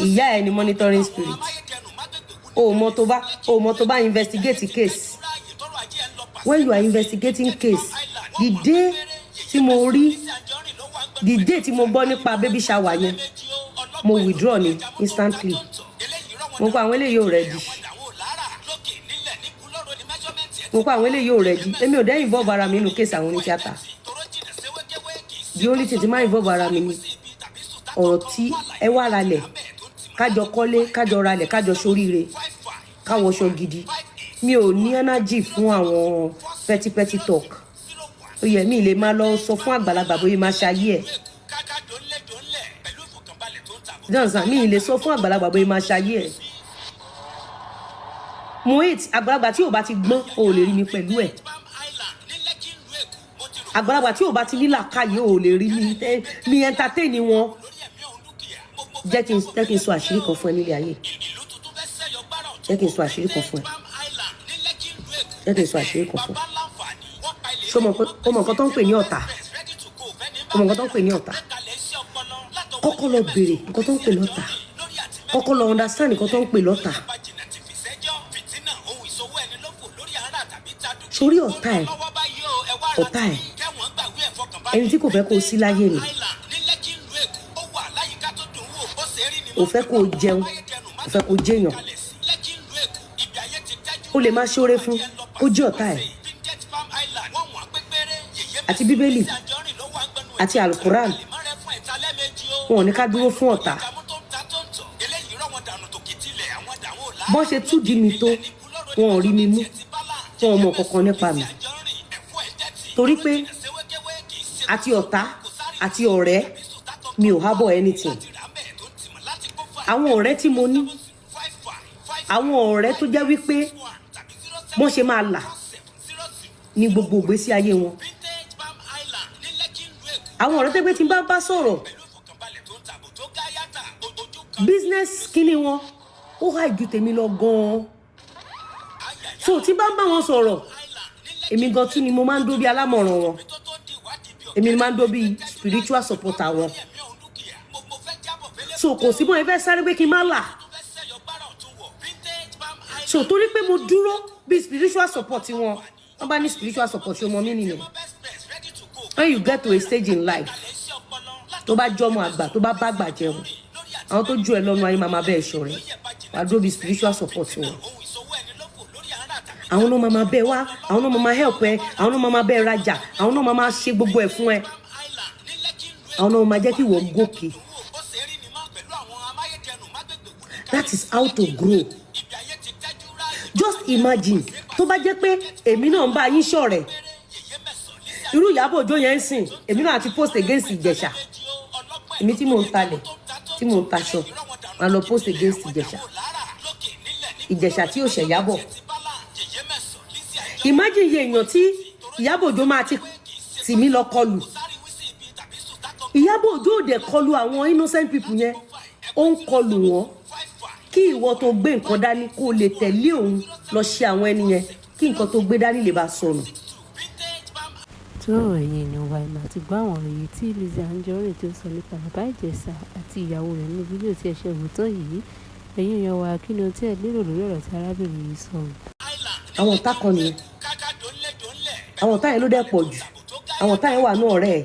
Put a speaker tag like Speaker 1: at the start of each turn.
Speaker 1: Ìyá ẹ ni monitoring spirit. O mọ tó bá investigate case. When you are investigating case, the day tí mo rí, the day tí mo gbọ́ nípa baby shower yẹn, mo withdraw ni instantly. Mo pa àwọn eléyìí ò ready. Mo pa àwọn eléyìí ò ready. Èmi ò dẹ́ involve ara mi nínú case àwọn onítíátà. The only thing tí máa involve ara mi ni ọ̀rọ̀ tí ẹ wá ralẹ̀, kájọ kọ́lé, kájọ ralẹ̀, kájọ soríire, káwọṣọ gidi. Mi ò ní energy fún àwọn petty petty talk. Ó yẹ mi lè máa lọ sọ fún àgbàlagbà bóyá máa ṣayé ẹ̀. Johnson, mi lè sọ fún àgbàlagbà bóyá máa ṣayé ẹ̀. Mo hate àgbàlagbà tí ò bá ti gbọ́n. O ò lè rí mi pẹ̀lú ẹ̀. Àgbàlagbà tí ò bá ti ní làákàyè, o ò lè rí mi mi entertain wọn. Jẹ́ kí n sọ àṣírí kan fún ẹ nílé ayé. Jẹ́ kí n sọ àṣírí kan fún ẹ. Jẹ́ kí n sọ àṣírí kan fún ẹ. Ṣé o mọ̀ pé o mọ̀ nǹkan tó ń pè ní ọ̀tá? O mọ̀ nǹkan tó ń pè ní ọ̀tá? Kọ́kọ́ lọ béèrè nǹkan tó ń pè lọ́tà. Kọ́kọ́ lọ understand nǹkan tó ń pè lọ́tà. Sórí ọ̀tá ẹ̀, ọ̀tá ẹ̀, ẹni tí kò fẹ́ kó o sí láyé ni. Ò fẹ́ kó o jẹun, ò fẹ́ kó o jẹyàn. O lè máa ṣoore fún kó jẹ́ ọ̀tá ẹ̀. Àti Bíbélì àti Alukuran, wọn ò ní ká dúró fún ọ̀tá. Bọ́n ṣe túdìí mi tó, wọn ò rí mi mú, wọn ò mọ kankan nípa mi, torí pé àti ọ̀tá àti ọ̀rẹ́, mi ò hábọ̀ anything. Àwọn ọ̀rẹ́ tí mo ní, àwọn ọ̀rẹ́ tó jẹ́ wípé wọ́n ṣe máa là ní gbogbo ìgbésí ayé wọn, àwọn ọ̀rẹ́ tó pé tí n bá sọ̀rọ̀ business, kíní wọn ó hà ju tèmi lọ gan-an. So tí bá ń bá wọn sọ̀rọ̀, èmi gan tún ni mo máa ń dó bí alámọ̀ràn wọn. Èmi ni máa ń dó bí spiritual supporter wọn. So kò sí bọ́n ẹ fẹ́ sáré pé kí n má là. So torí pé mo dúró bí spiritual support wọn, wọ́n bá ní spiritual support, ṣé o mọ mí nìyẹn? When you get to a stage in life, tó bá jọmọ àgbà, tó bá bá àgbà jẹun, àwọn tó ju ẹ lọ́nu ayé máa máa bẹ́ẹ̀ ṣọ̀rẹ́. Wàá dúró bí spiritual support wọn. Àwọn náà máa máa bẹ́ẹ̀ wá, àwọn náà máa máa help ẹ, àwọn náà máa máa bẹ́ẹ̀ rajà, àwọn náà máa máa ṣe gbogbo ẹ̀ fún ẹ, àwọn náà máa jẹ́ kí ìwọ gòkè. That is how to grow. Just imagine, tó bá jẹ́ pé èmi náà ń bá yín ṣọ̀rẹ́, irú Ìyábọ̀ Òjó yẹn ń sìn, èmi náà ti post against Ìjẹ̀ṣà. Èmi tí mò ń talẹ̀, tí mò ń taṣọ, máa lọ post against Ìjẹ̀ṣà, Ìjẹ̀ṣà tí ò ṣẹ̀ Ìyábọ̀. Imagine iye èèyàn tí Ìyábọ̀ Òjó máa ti tì mí lọ kọlù. Ìyábọ̀ Òjó ò dẹ̀ kọlù àwọn innocent people yẹn. Ó ń kọlù wọn kí ìwọ tó gbé nǹkan dání kó lè tẹ̀lé òun lọ ṣe àwọn ẹni yẹn, kí nǹkan tó gbé dání lè bá sọnù.
Speaker 2: Tó, ẹ̀yin èèyàn wa, ẹ̀ máa ti gbọ́ àwọn ọ̀rọ̀ yìí tí Lizzy Anjorin tó sọ nípa bàbá Ìjẹ̀ṣà àti ìyàwó rẹ̀ nínú fídíò tí ẹ ṣe wò tán yìí. Ẹ̀yin èèyàn wa, kí ni ohun tí ẹ lérò lórí ọ̀rọ̀ tí arábìnrin yìí sọ?
Speaker 1: Àwọn ọ̀tá kan nìyẹn. Àwọn ọ̀tá yẹn ló dẹ̀ pọ̀ jù. Àwọn ọ̀tá yẹn wà ní ọ̀rẹ́ ẹ̀.